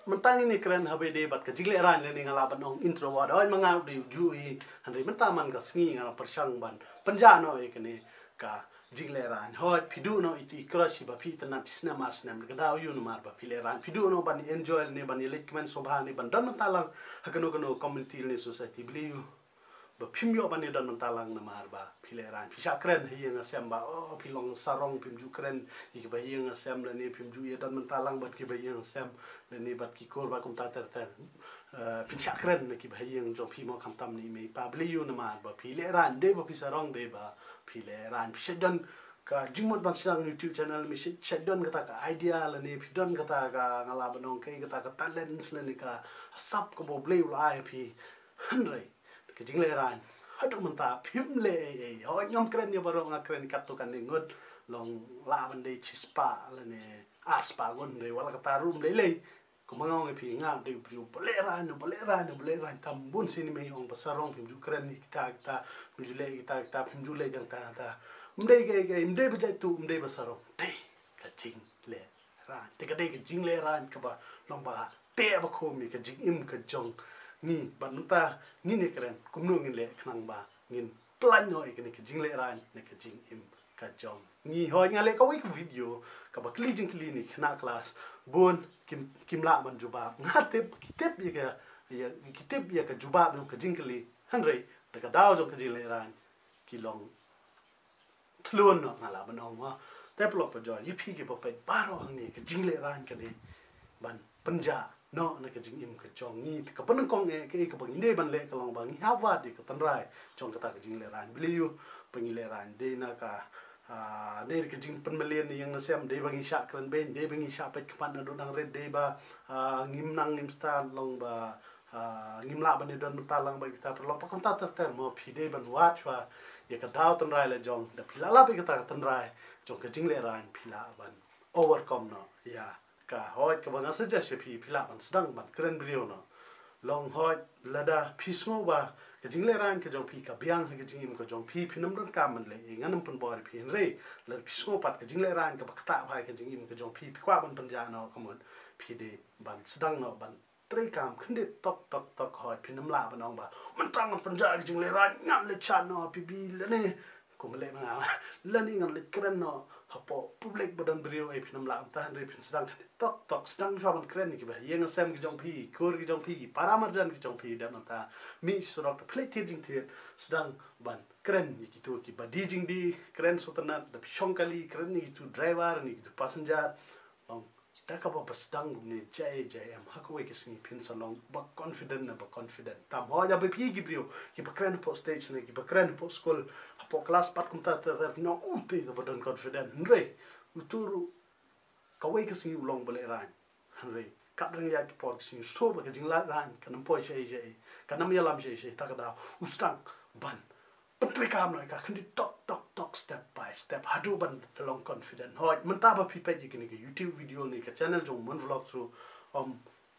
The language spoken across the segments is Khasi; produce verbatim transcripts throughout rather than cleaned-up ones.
Mynta ngin ïa kren haba ïadei bad ka jinglehrain lane nga lah ban ong introvert. Hooid ma nga u dei u juh hi, hynrei mynta man ka sngi nga la pyrshang ban pynjah noh ïa kane ka jinglehrain. Hooid phi duh noh ïa i crush ba phi itynnad shi snem ar snem, ka daw aiu namar ba phi lehrain. Phi duh noh ban enjoy ne ban ïaleit kmen sngewbha ne ban don bynta lang ha kano kano community ne society, balei aiu ba phim ïoh ban ïadon bynta lang namar ba phi lehrain. Phi shah kren ha ïing ha sem ba, oh, phi long sarong, phim ju kren ïa kiba ha ïing ha sem lane phim ju ïadon bynta lang bad kiba ha ïing ha sem lane bad ki kur ba kumta ter ter. Eh, phin shah kren na kiba ha ïing jong phi mo, khamtam na i mei i pa. Balei aiu namar ba phi lehrain, dei ba phi sarong, dei ba phi lehrain. Phi shah don ka jingmut ban sdang YouTube channel, phi shah, shah don kata ka idea lane phi don kata ka, nga lah ban ong kaei, kata ka talent lane ka sap kaba U Blei u la ai ha phi. Hynrei ka jinglehrain haduh mynta phim leh ei ei. Hooid ngam kren ïa baroh, nga kren katto katne ngut, long lah ban dei shispah lane arspah ngut, hynrei wat la kata ruh ym lei lei. Kumba nga ong ïa phi, nga dei u briew uba lehrain, uba lehrain, uba lehrain. Tam bun sien i mei i ong ba sarong, phim ju kren ïa kita kita, phim ju leh ïa kita kita, phim ju leh ïa kata kata. Ym dei kaei kaei, ym dei ba jaituh, ym dei ba sarong, dei ka jinglehrain. Te ka dei ka jinglehrain kaba long ba teh ba khum ïa ka jingim ka jong ngi. Bad mynta ngin ïa kren kumno ngin leh khnang ba ngin pynlait noh ïa kane ka jinglehrain na ka jingim ka jong ngi. Hooid nga leh kawei ka video kaba kylli jingkylli na ki khynnah klas, bun kim, kim lah ban jubab. Nga tip ki tip ïa ka, ïa, ki tip ïa ka jubab jong ka jingkylli, hynrei da ka daw jong ka jinglehrain ki long thlun noh, nga lah ban ong ma. Te paralok parajor, ïa phi kiba peit baroh hangne, ka jinglehrain ka dei ban pynjah noh na ka jingim ka jong ngi. Te kaba nyngkong eh kaei kaba ngi dei ban leh ka long ba ngi hap wad ïa ka tynrai jong kata ka jinglehrain. Balei aiu ba ngi lehrain? Dei na ka, ah, dei ka jingpynmlien na ïing na sem, dei ba ngi shah kren beiñ, dei ba ngi shah peit khmat naduh nang rit, dei ba, ah, ngim nang ngim stad, long ba ah, ngim lah ban ïadon bynta lang bad kita paralok, bad kumta ter ter. Mo, phi dei ban wad shuwa ïa ka daw tynrai la jong. Da phi lah lap ïa kata ka tynrai jong ka jinglehrain, phi lah ban overcome noh ïa ka. Hooid kaba nga suggest ïa phi, phi lah ban sdang ban kren briew noh. Long hooid lada phi sngew ba ka jinglehrain ka jong phi ka biang ha ka jingim ka jong phi, phin ym donkam ban leh ei, ngan ym pynbor ïa phi. Hynrei lada phi sngew pat ka jinglehrain kaba ktah bha ha ka jingim ka jong phi, phi kwah ban pynjah noh, ka mut phi dei ban sdang noh ban treikam khyndiat tok tok tok. Hooid phin ym lah ban ong ba mynta ngan pynjah ïa ka jinglehrain, ngan leit shad noh ha P B lane, kumba leh ma nga, lane ngan leit kren noh hapoh public ba don briew. Ei, phin ym lah kumta, hynrei phin sdang khyndiat tok tok, sdang shuwa ban kren ïa kiba ha ïing ha sem ki jong phi, kur ki jong phi, para marjan ki jong phi. Dep mynta mih surok, da phi leit thied jingthied, sdang ban kren ïa kito kiba die jingdie, kren sngewtynnat. Da phi shong kali, kren ïa kito driver ne kito passenger. Long da kaba phi sdang kumne, jai jai em, ha kawei ka sngi phin sa long ba confident na ba confident. Tam hooid haba phi ki briew kiba kren hapoh stage ne kiba kren hapoh skul, hapoh klas pat kumta ter ter, phin ong, u, te kaba don confident. Hynrei uto ruh kawei ka sngi u long ba lehrain. Hynrei katba dang ïaid ki por ki sngi u sngewthuh ba ka jinglehrain kan ym poi shaei shaei, kan ym ïalam shaei shaei. Ta ka daw u sdang ban pyntreikam noh ïa ka khyndiat tok tok tok, step by step, haduh ban da long confident. Hooid mynta ba phi peit ïa kane ka YouTube video ne ka channel jong Mon Vlogs ruh, um,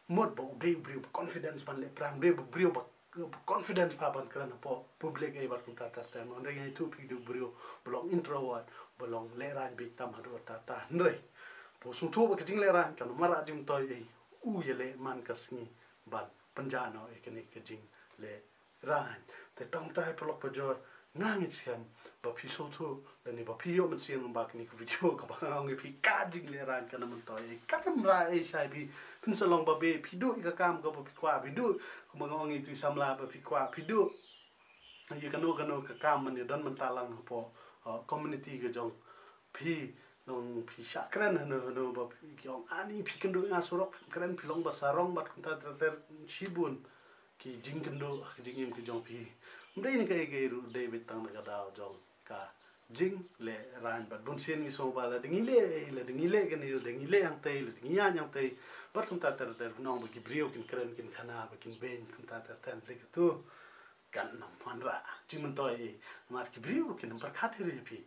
mut ba u dei u briew ba confidence ban leh pyrshang, u dei u briew ba, ba confidence bha ban kren hapoh public ei bad kumta ter ter. Hynrei nga ïathuh phi u dei u briew ba long introvert, ba long lehrain beit tam haduh katta katta. Hynrei ba u sngewthuh ba ka jinglehrain kan ym wanrah jingmyntoi ei, u ïaleh man ka sngi ban pynjah noh ïa kane ka jingleh rain. Te tang tai paralok parajor, nga ngeit skhem ba phi sngewthuh lane ba phi ïoh mynsiem lyngba kane ka video kaba nga ong ïa phi, ka jinglehrain kan ym myntoi ei, kan ym rah ei shai phi. Phin sa long babe, phi duh ïa ka kam kaba phi kwah, phi duh kumba nga ong ïa itu i samla ba phi kwah, phi duh ïa kano kano ka kam ban ïadon bynta lang hapoh, uh, community ka jong phi. Nong phi shah kren hano hano ba phi ong, ani phi kynduh ïa nga surok, phi kren phi long ba sarong bad kumta ter ter, shibun ki jingkynduh ha ka jingim ka jong phi. Ym dei na kaei kaei ruh, dei beit tang na ka daw jong ka jinglehrain. Bad bun sien ngi sngew ba lada ngi leh, lada ngi leh kane, lada ngi leh hangtei, lada ngi ïaid hangtei bad kumta ter ter, nong ba ki briew kin kren kin khana ba kin beiñ kumta ter ter. Hynrei katu kan ym wanrah jingmyntoi ei, namar ki briew kin ym pyrkhat hi ruh ïa phi.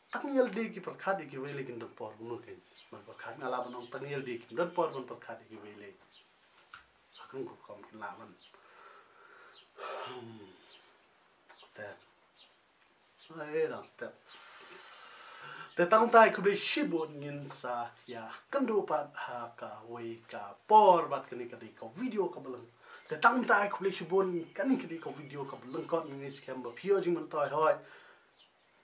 Tang ïa lade ki pyrkhat ïa kiwei lei, kin don por kumno kin ban pyrkhat? Nga lah ban ong tang ïa lade kin don por ban pyrkhat ïa kiwei lei. Sa kong rukom kin lah ban, hmm, te, ai, dang step. Te tang kumta khublei shibun, ngin sa ïakynduh pat ha kawei ka por bad kane ka dei ka video kaba lyngkot. Te tang kumta khublei shibun, kane ka dei ka video kaba lyngkot, ngin ngeit skhem ba phi ïoh jingmyntoi hoi.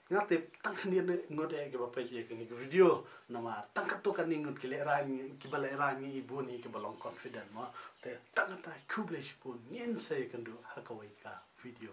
Nga tip tang khyndiat ngut eh kiba peit ïa kane ka video. Namar tang katto katne ngut ki lehraiñ, kiba lehraiñ ngi bun hi kiba long confident mo. Te tang kumta khublei shibun, ngin sa ïakynduh ha kawei ka video.